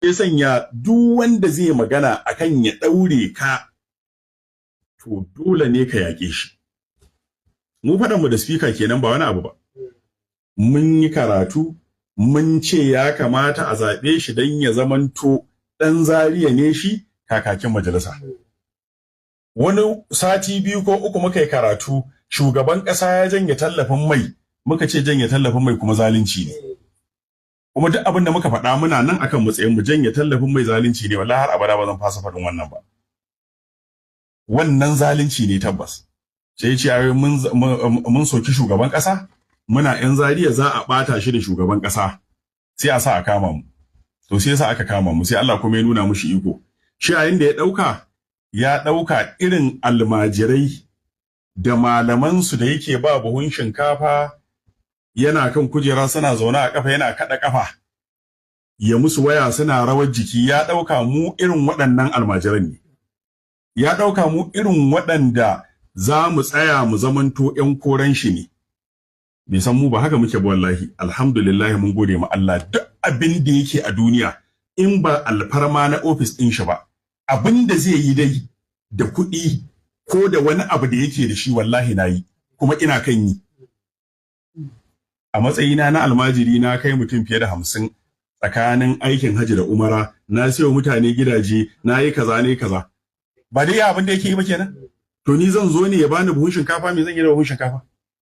Ya sanya duk wanda zai magana akan ya ɗaure ka, to dole ne ka yaƙe shi. Mu faɗan mu da speaker kenan, ba wani abu ba. Mun yi karatu, mun ce ya kamata a zaɓe shi don ya zamanto ɗan Zariya ne shi kakakin majalisa. Wani sati 2 ko 3 muka yi karatu, shugaban ƙasa ya janye tallafin mai, muka ce janye tallafin mai kuma zalunci ne. Kuma duk abin da muka faɗa muna nan akan matsayin mu, janye tallafin mai zalunci ne. Wallahi har abada ba zan fasa faɗin wannan ba. Wannan zalunci ne tabbas. Sai ce ai mun soki shugaban ƙasa, muna yan Zariya, za a ɓata shi da shugaban ƙasa, sai a sa a kama mu. To sai sa aka kama mu, sai Allah kuma ya nuna mushi iko. Shi yayin da ya ɗauka, ya ɗauka irin almajirai da malamansu da yake ba buhun shinkafa, yana kan kujera suna zaune a kafa, yana kaɗa kafa, ya musu waya suna rawar jiki. Ya ɗauka mu irin waɗannan almajiran ne. Ya ɗauka mu irin waɗanda za mu tsaya mu zamanto 'yan koren shi ne. Bai san mu ba haka muke ba. Wallahi, alhamdulillah, mun gode ma Allah. Duk abin da yake a duniya, in ba alfarma na ofis ɗin shi ba, abin da zai yi dai da kuɗi ko da wani abu da yake da shi, wallahi na yi kuma ina kan yi. A matsayina na almajiri, na kai mutum fiye da 50 tsakanin aikin hajji da umara, na siyo mutane gidaje, na yi kaza ne kaza. Ba dai abin da yake yi ba kenan. To ni zan zo ne ya bani buhun shinkafa? Me zan yi da buhun shinkafa?